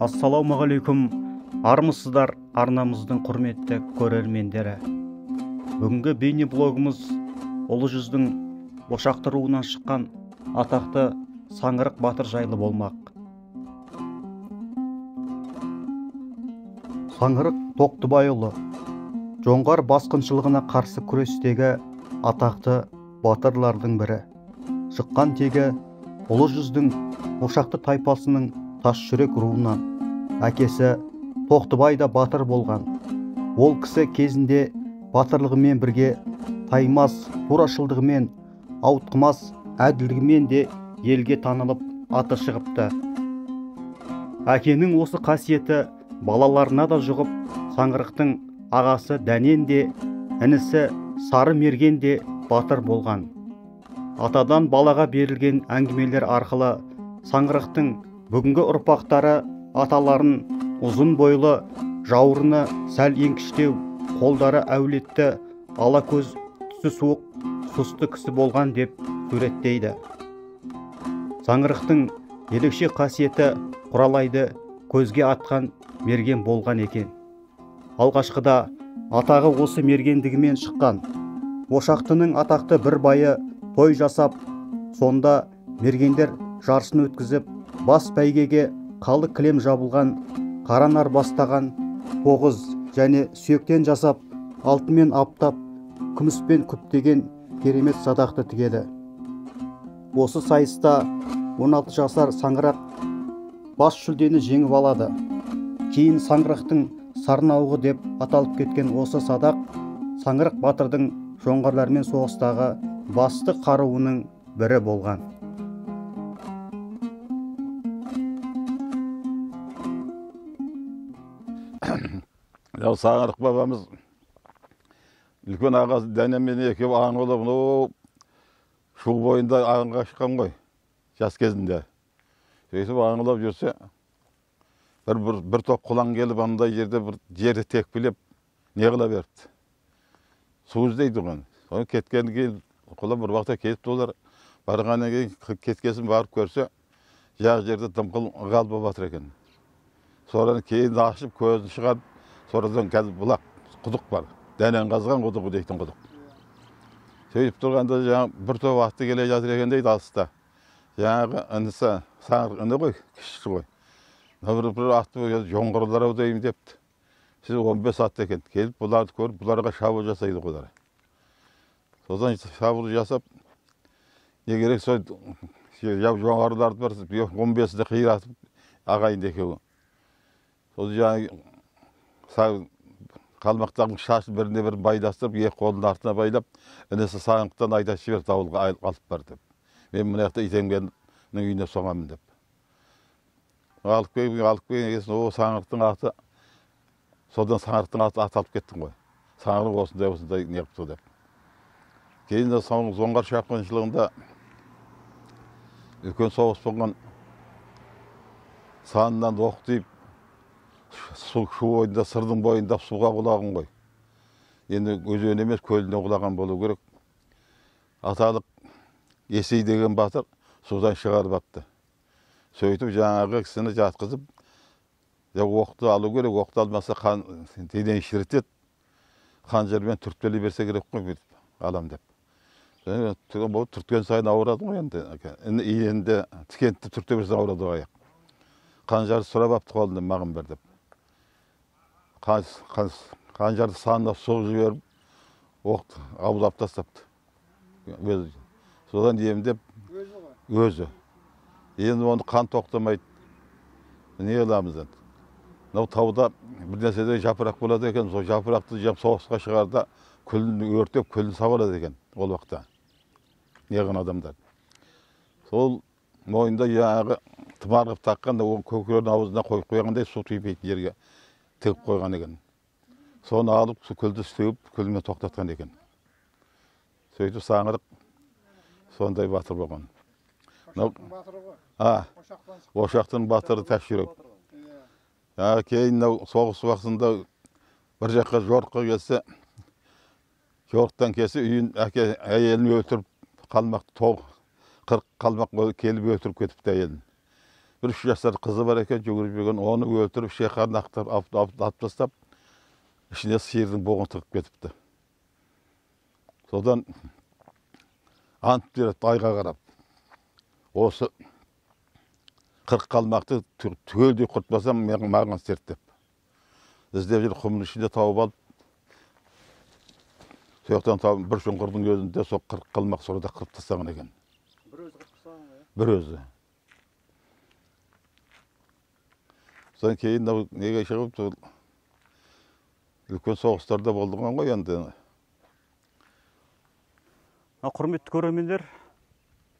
Ассалаумағалейкум, армысыздар арнамыздың құрметті көрермендері. Бүгінгі бейнеблогымыз Ұлы жүздің Ошақты руынан шыққан атақты Саңырық батыр жайлы болмақ. Саңырық Тоқтыбайұлы жоңғар басқыншылығына қарсы күрестегі атақты батырлардың бірі. Шыққан тегі Ұлы жүздің Ошақты тайпасының Тасжүрек руынан. Әкесі Тоқтыбай да батыр болған. Ол кісі кезінде батырлығымен бірге таймас турашылдығымен, ауытқымас әділдігімен де елге танылып аты шығыпты. Әкенің осы қасиеті балаларына да жұғып, Саңырықтың ағасы Дәнен де, інісі Сары Мерген де батыр болған. Атадан балаға берілген әңгімелер арқылы Саңырықтың бүгінгі ұрпақтары аталарын ұзын бойлы, жауырыны сәл еңкіштеу, қолдары әулетті, ала көз, түсі суық, сұсты кісі болған деп суреттейді. Саңырықтың ерекше қасиеті құралайды көзге атқан мерген болған екен. Алғашқыда атағы осы мергендігімен шыққан. Ошақтының атақты бір байы той жасап, сонда мергендер жарысын өткізіп, бас бәйгеге қалы кілем жабылған, қара нар бастаған тоғыз және сүйектен жасап, алтынмен аптап, күміспен күптеген керемет садақты тігеді. Осы сайыста 16 жасар Саңырақ бас жүлдені жеңіп алады. Кейін Саңырықтың сарнауығы деп аталып кеткен осы садақ Саңырық батырдың жоңғарлармен соғыстағы басты қаруының бірі болған. Саңырық бабамыз үлкен ағасы Дәненмен екеуі аң аулап, шу бойында аңға шыққан ғой, жас кезінде. Сөйтіп аң аулап жүрсе, бір топ құлан келіп, андай жерде бір жерді текпілеп, не қыла беріпті. Су іздейді ғой. Соны кеткеннен кейін құлан бір уақытта кетіпті олар. Барғаннан кейін кеткесін барып көрсе, жақ жерде дымқыл ығал болып жатыр екен. Содан кейін ашып көзін шығарып, содан қазір бұлақ құдық бар. Дәнен қазған құдығы дейтін құдық. Сөйтіп тұрғанда жаңа бір топ атты келе жатыр екен дейді алыста. Жаңағы інісі Саңырық іні ғой, кішісі ғой. Бір атты жоңғарлар ау деймін депті. Сіз 15 атты екен. Келіп бұларды көріп, бұларға шабуыл жасайды ғой. Содан шабуыл жасап, не керек сол жоңғарларды бір 15-і қиратып ағайынды екеуі. Сол жаңағы қалмақтардың шашын біріне бірін байластырып, екі қолын артына байлап, інісі Саңырықтан айдап жіберді, ауылға алып бар деп. Мен мына жақта итемгеннің үйіне соғамын деп. Алып келген кезінде, о, Саңырықтың аты, содан Саңырықтың аты аталып кеттің ғой. Саңырық осындай осындай не қыпты деп. Кейін де жоңғар шапқыншылығында үлкен соғыс болған, санынан оқ тиіп, шу бойында, сырдың бойында суға құлаған ғой. Енді өзен емес, көліне құлаған болу керек. Аталық Есей деген батыр судан шығарып апты. Сөйтіп жаңағы кісіні жатқызып, оқты алу керек, оқты алмаса қан денені шірітеді. Қанжармен түрткелей берсе керек қой, бүйтіп алам деп. Түрткен сайын ауырады ғой енді. Енді тікенді түрте берсе ауырады ғой аяқ. Қанжарды сұрап апты қолынан, маған бер деп. Қанжарды санына соғып жіберіп, оқты аулап тастапты. Өзі. Содан емдеп өзі. Енді оны қан тоқтамайды. Не қыламыз енді? Мынау тауда бір нәрседе жапырақ болады екен, сол жапырақты жеп соғысқа шығарда күлін өртеп, күлін сабалады екен ол уақытта. Не қылған адамдар. Сол мойында жаңағы тымар қылып таққан, ол көкірегінің аузына қойып қойғандай су типейтін жерге тігіп қойған екен. Соны алып, күлді сеуіп, күлімен тоқтатқан екен. Сөйтіп Саңырық сондай батыр болған. Ошақтың батыры Тасжүрек. Кейін соғыс уақытында бір жаққа жорыққа келсе, жорықтан келсе, үйін әке әйелін өлтіріп, қалмақ 40 қалмақ келіп өлтіріп кетіпті әйелін. Бір 3 жасар қызы бар екен, жүгіріп жүрген, оны өлтіріп, шеқарын ақтарып, алып тастап, ішіне сиырдың боғын тығып кетіпті. Содан ант береді айға қарап. Осы 40 қалмақты түгелдей құртпасам, маған серт деп. Іздеп жүр, құмның ішінде тауып алып, сояқтан тауып, бір шұңқырдың өзінде сол 40 қалмақ сорада қырып тастаған екен. Бір өзі қырып тастаған ғой, Бір өзі. Содан кейін неге шығып, үлкен соғыстарда болдыған ғой енді. Құрметті көрермендер,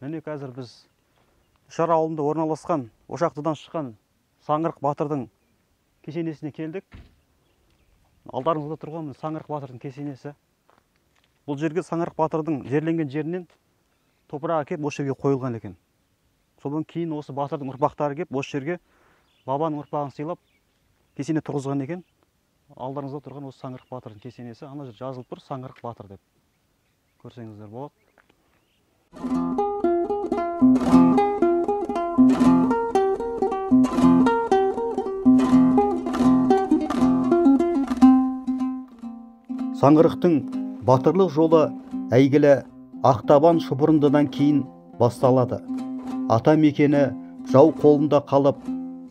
міне қазір біз Үшара ауылында орналасқан, Ошақтыдан шыққан Саңғырық батырдың кесенесіне келдік. Алдарыңызда тұрған Саңғырық батырдың кесенесі. Бұл жерге Саңғырық батырдың жерленген жерінен топырақ әкеп осы жерге қойылған екен. Содан кейін осы батырдың ұрпақтары келіп осы жерге бабаның ұрпағын сыйлап кесене тұрғызған екен. Алдарыңызда тұрған осы Саңғырық батырдың кесенесі, ана жерде жазылып тұр Саңғырық батыр деп. Көрсеңіздер болады. Саңғырықтың батырлық жолы әйгілі Ақтабан шұбырындыдан кейін басталады. Ата мекені жау қолында қалып,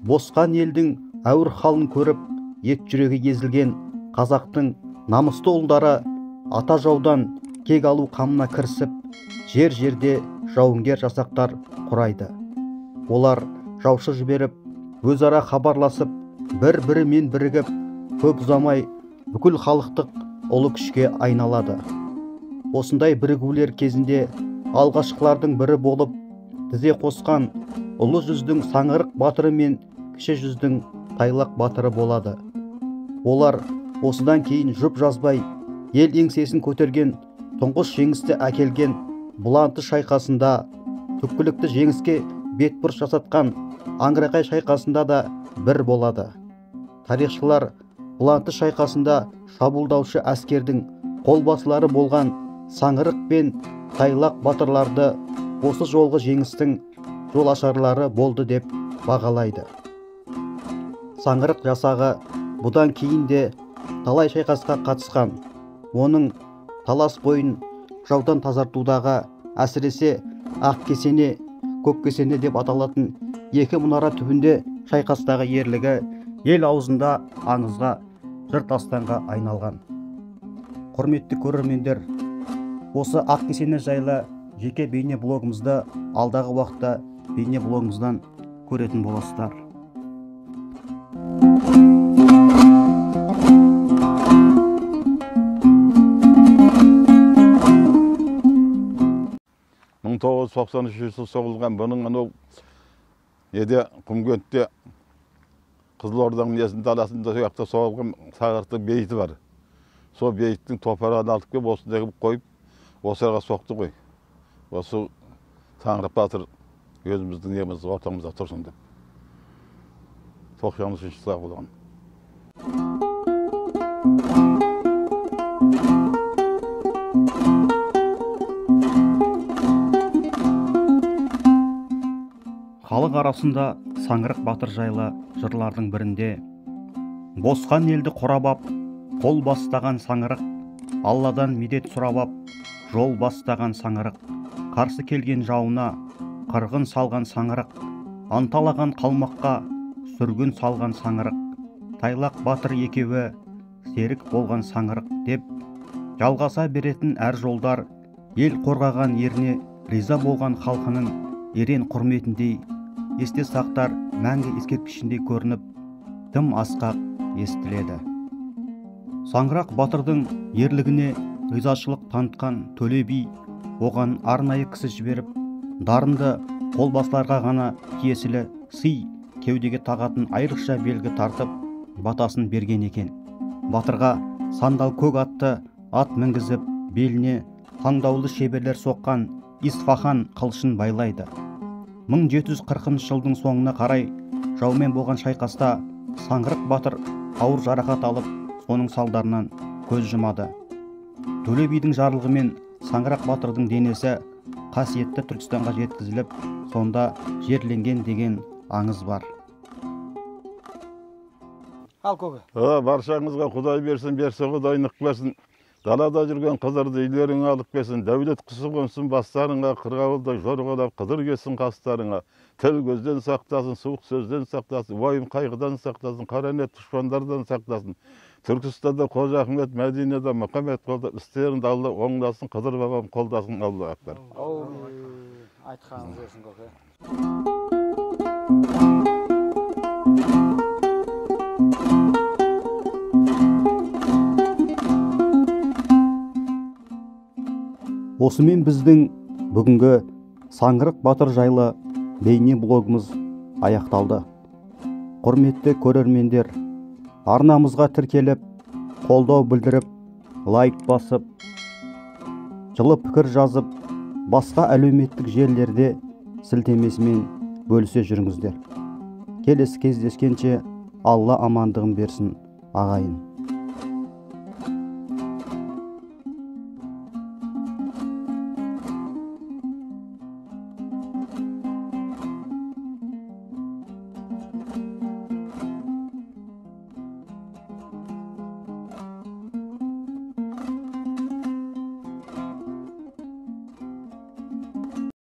босқан елдің ауыр халын көріп, ет жүрегі езілген қазақтың намысты ұлдары ата жаудан кек алу қамына кірісіп, жер-жерде жауынгер жасақтар құрайды. Олар жаушы жіберіп, өзара хабарласып, бір-бірімен бірігіп, көп ұзамай бүкіл халықтық ұлы күшке айналады. Осындай бірігулер кезінде алғашқылардың бірі болып тізе қосқан ұлы жүздің Саңғырық батыры мен кіші жүздің Тайлақ батыры болады. Олар осыдан кейін жұп жазбай ел еңсесін көтерген тұңғыш жеңісті әкелген Бұланты шайқасында, түпкілікті жеңіске бетбұрыс жасатқан Аңырақай шайқасында да бір болады. Тарихшылар Бұланты шайқасында шабуылдаушы әскердің қолбасылары болған Саңғырық пен Тайлақ батырларды осы жолғы жеңістің жол ашарлары болды деп бағалайды. Саңғырық жасағы бұдан кейін де талай шайқасқа қатысқан. Оның Талас бойын жаудан тазартудағы, әсіресе Ақ кесене, Көк кесене деп аталатын екі мұнара түбінде шайқастағы ерлігі ел аузында аңызға, жыр дастанға айналған. Құрметті көрермендер, осы Ақ кесене жайлы жеке бейне блогымызды алдағы уақытта бейне блогымыздан көретін боласыздар. Мың 1993 жылы соғылған бұның анау неде Құмкентте Қызылорданың несінің даласында сол жақта соғылған Саңғырықтың бейіті бар. Сол бейіттің топырағын алып келіп осындай қылып қойып осы араға соқты ғой. Осы Саңғырық батыр өзіміздің неміз ортамызда тұрсын деп. 93 жылы соғылған. Халық арасында Саңғырық батыр жайлы жырлардың бірінде босқан елді қорап ап, қол бастаған Саңғырық, Алладан медет сұрап ап, жол бастаған Саңғырық, қарсы келген жауына қырғын салған Саңғырық, анталаған қалмаққа сүргін салған Саңғырық, Тайлақ батыр екеуі серік болған Саңғырық деп жалғаса беретін әр жолдар ел қорғаған еріне риза болған халқының ерен құрметіндей есте сақтар мәңгі ескерткішіндей көрініп, тым асқақ естіледі. Саңғырық батырдың ерлігіне ризашылық танытқан Төле би оған арнайы кісі жіберіп, дарынды қолбасыларға ғана тиесілі сый кеудеге тағатын айрықша белгі тартып, батасын берген екен. Батырға сандал көк атты ат мінгізіп, беліне таңдаулы шеберлер соққан Исфахан қылышын байлайды. 1740 жылдың соңына қарай жаумен болған шайқаста Саңғырық батыр ауыр жарақат алып, соның салдарынан көз жұмады. Төле бидің жарлығымен Саңғырық батырдың денесі қасиетті Түркістанға жеткізіліп, сонда жерленген деген аңыз бар. Ал көке. Баршаңызға Құдай берсін, берсе Құдай нық берсін. Далада жүрген Қыдырды үйлеріңе алып келсін, дәулет құсы қонсын бастарыңа, қырғауылдай жорғалап Қыдыр келсін қастарыңа. Тіл көзден сақтасын, суық сөзден сақтасын, уайым қайғыдан сақтасын, қара ниет дұшпандардан сақтасын. Түркістанда Қожа Ахмет, Мәдинеде Мұхаммед қолдап, істеріңді Алла оңдасын, Қыдыр бабам қолдасын, Алла акбар. Айтқаныңыз келсін, көке. Осымен біздің бүгінгі Саңғырық батыр жайлы бейне блогымыз аяқталды. Құрметті көрермендер, арнамызға тіркеліп, қолдау білдіріп, лайк басып, жылы пікір жазып, басқа әлеуметтік желілерде сілтемесімен бөлісе жүріңіздер. Келесі кездескенше Алла амандығын берсін, ағайын.